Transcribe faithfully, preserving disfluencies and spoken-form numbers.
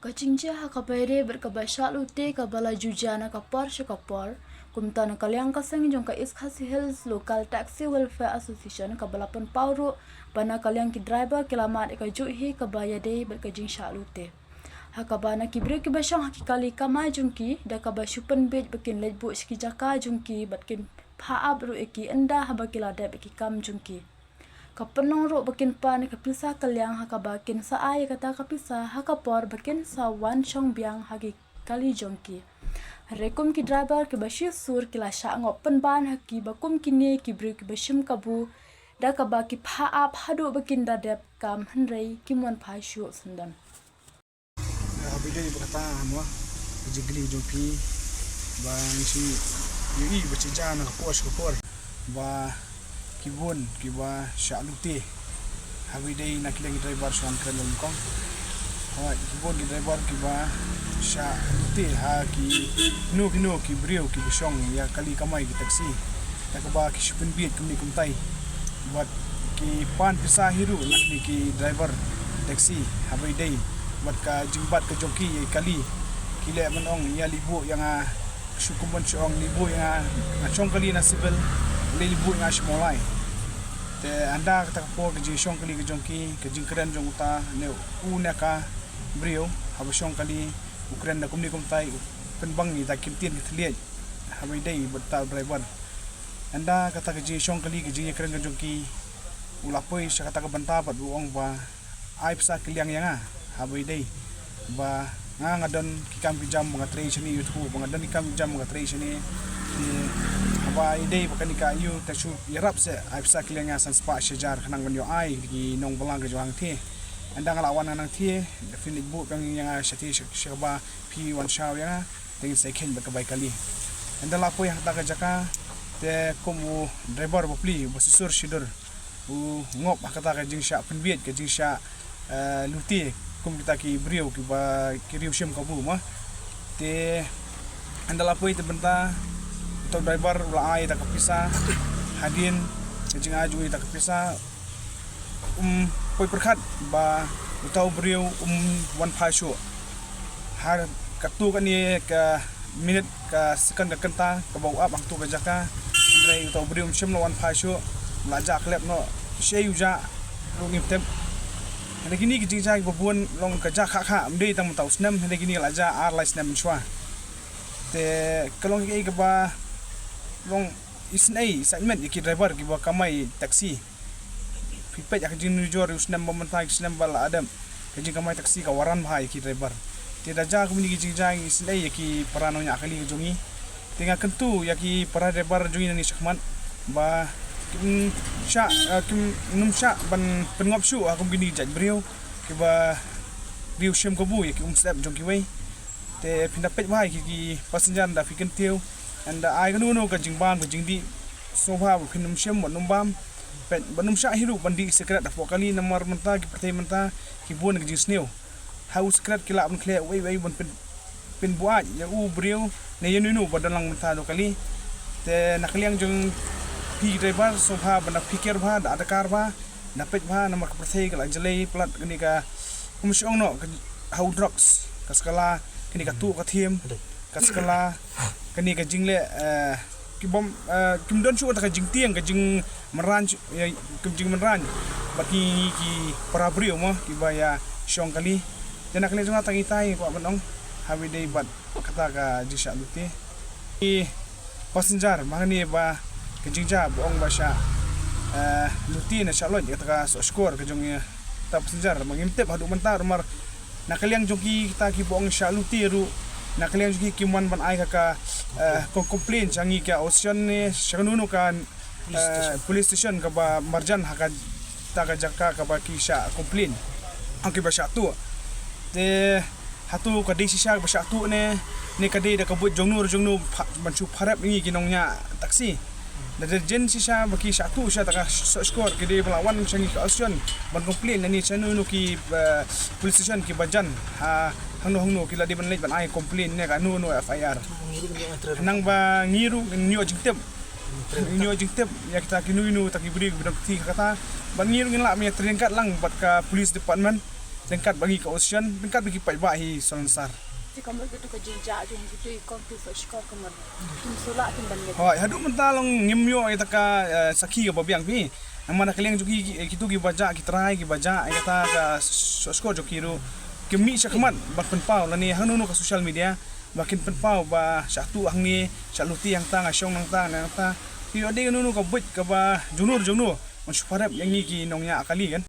Ka jingjia ha kaba ïadei bad kaba shah lute kaba la ju jia na ka por sha ka por. Kumta na ka liang ka seng jong ka East Khasi Hills Local Taxi Welfare Association kaba la pynpaw ruh ba na ka liang ki driver ki la mad ïa ka juh hi kaba ïadei bad ka jingshah lute. Ha kaba na ki briew kiba shong ha ki kali kamai jong ki da kaba shu pynbiej ba kin leit buh sha ki jaka jong ki bad kin phah ap ruh ïa ki ynda haba ki la dep ïa ki kam jong ki. Ka pynlong ruh ba kin pan ïa ka pisa ka liang ha kaba kin sa ai ïa kata ka pisa ha ka por ba kin sa wan shong biang ha ki kali jong ki. Hynrei kum ki driver kiba shisur ki la shah ngop pynban ha kiba kum kine ki briew kiba shim kabu da kaba ki phah ap haduh ba kin da dep kam hynrei kim wan phai shuh syndon. Haba ïadei bad kata mo, ka jingkylli jong phi ba ngi shu ïohi ba shu jia na ka por sha ka por ba ki bun kiba shah lute. Haba ïadei na ki liang ki driver shu wan kren lem kong. Hooid, ki bun ki driver kiba shah lute ha kino kino ki briew kiba shong ïa kali kamai ki taxi. Da kaba ki shu pynbiej kumne kumtai. Bad ki pan pisa hi ruh na kine ki driver taxi haba ïadei bad ka jingbat ka jong ki ïa kali. Ki leh ban ong ïa leit buh ïa nga, shu kumban shu ong leit buh ïa nga, nga shong kali na civil, leit buh ïa nga sha Mawlai. Te ynda kata ka por ka jingshong kali ka jong ki, ka jingkren jong uta ne une ka briew haba shong kali u kren da kumne kumtai, u pynbang ïa kita ki ktien ki thylliej haba ïadei bad uta u driver. Ynda kata ka jingshong kali ka jingïakren ka jong ki, u la poi sha kata ka bynta bad u ong ba ai pisa ki liang ïa nga haba ïadei ba nga nga don ki kam ki jam ba nga trei shane, ïathuh ba nga don ki kam ki jam ba nga trei shane. Te haba ïadei ba kane ka ïoh te shu ïarap seh, ai pisa ki liang ïa nga san spah shi hajar khnang ban ïoh ai ki nongbylla ka jong nga hangthie. Ynda nga la wan nangthie da phin leit buh biang ïa nga shathie sha, sha kaba phi wan shaw ïa nga. Te ngin sa ïakheiñ bad ka bai kali. Ynda la poi ha kata ka jaka te kum u driver bapli ba shisur shidur u ngop ha kata ka jingshah pynbiej, ka jingshah, eh, lute kum kita ki briew kiba ki riew shim kabu mo. Te ynda la poi te bynta uta u driver u la ai ïa kata ka pisa. Hadien ka jingai jong u ïa kata ka pisa, um poi pyrkhat ba uta u briew um wan phai shuh. Ha katto katne ka minit, ka second, ka kynta kaba u ap hangto ka jaka, hynrei uta u briew um shym la wan phai shuh. La jah khlem noh shaei u jah ruh ngim tip. Hynrei kine ki jingjia kiba bun long ka jah kha kha, ym dei tang mynta u snem, hynrei kine la jah ar lai snem mynshuwa. Te ka long kaei kaba long isynei, isynei ïa ki driver kiba kamai taxi. Phi peit ïa ka jingnujor ïa u snem ba mynta, ki snem ba la dep, ka jingkamai taxi ka waran bha ïa ki driver. Te da jia kumne ki jingjia, isynei ïa ki para nongñiah kali ka jong ngi. Te nga kyntu ïa ki para driver jong ngi nangne shakhmat ba kim shah, eh, kim nym shah ban pynngop shuh ha kum kine ki jait briew kiba riew shim kabu ïa ki umsyep jong kiwei. Te phin da peit bha ïa ki, ki passenger ynda phi kyntiew, ynda ai kano kano ka jingbam ka jingdih, sngewbha ba phin nym shim bad nym bam. Peit, bad nym shah hi ruh ban dih sikret hapoh kali, namar mynta ki pyrthei mynta ki bun ka jingsniew. Ha u sikret ki lah ban khleh uei uei ban pyn, pynbuaid ïa u briew ne ïa uno uno ba don lang mynta ha u kali. Te na ka liang jong phi driver, sngewbha ban da pyrkhat bha, da adkar bha. Da peit bha namar ka pyrthei ka la jlei palat kane ka, kum shu ong noh, ka, ha u drugs, ka skala kane ka tuh ka thiem, ka skala kane ka jingleh, eh, ki bym, eh, kim don shuh kata ka jingtieng, ka jingmynrang, eh, ka jingmynrang bad ki, ki para briew mo kiba ïa shong kali. Te na ka liang jong nga tang itai kwah ban ong haba ïadei bad kata ka jingshah lute. Ki passenger, ma hangne ba ka jingjia ba ong ba shah, eh, lute ne shah loit ïa kata ka sohshkor ka jong, eh, kita passenger, ma ngim tip haduh mynta, namar na ka liang jong ki, kita kiba ong shah lute ruh, na ka liang jong ki kim wan ban ai ka, ka, eh, ka complain sha ngi ka association ne sha kano kano ka, eh, police station kaba marjan ha kata ka jaka kaba ki shah complain, ha kiba shah tuh. Te hato ka dei shisha ba shah tuh ne, ne ka dei da ka buit jongno jongno pha, ban shu pharep ngi ki nongñiah taxi. Da dei jin shisha ba ki shah tuh sha kata ka sohshkor, ki dei ba la wan sha ngi ka association ban complain ne sha no no ki, eh, police station kiba jan ha hangno hangno, ki la dei ban leit ban ai complain ne kano kano F I R. Nang ba ngi ruh ngin ïoh jingtip, ngin ïoh jingtip ïa kita kino kino kita ki briew kiba don kti ha kata. Bad ngi ruh ngin lah ban ïatrei ryngkat lang bad ka police department. ryngkat bad ngi ka opposition, ryngkat bad ki paidbah hi Salonsar. Te ka mut katu ka jingjah jong kito i kong ki sohshkor ka mut kim shu lah kim ban leh. Hooid, haduh mynta long ngim ïoh ïa kata ka, eh, sakhi kaba biang phi. Namar na ka liang jong ki, ki, kito kiba jah, ki trai kiba jah ïa kata ka sohshkor jong ki ruh kim mih shakhmat ban pynpaw lane hangno hangno ka social media ba kin pynpaw ba shah tuh hangne, shah lute hangta, nga shong nangta, nangta. Te ïoh dei kano kano ka buit kaba jongno jongno ban shu pharep ïa ngi ki nongñiah kali kan.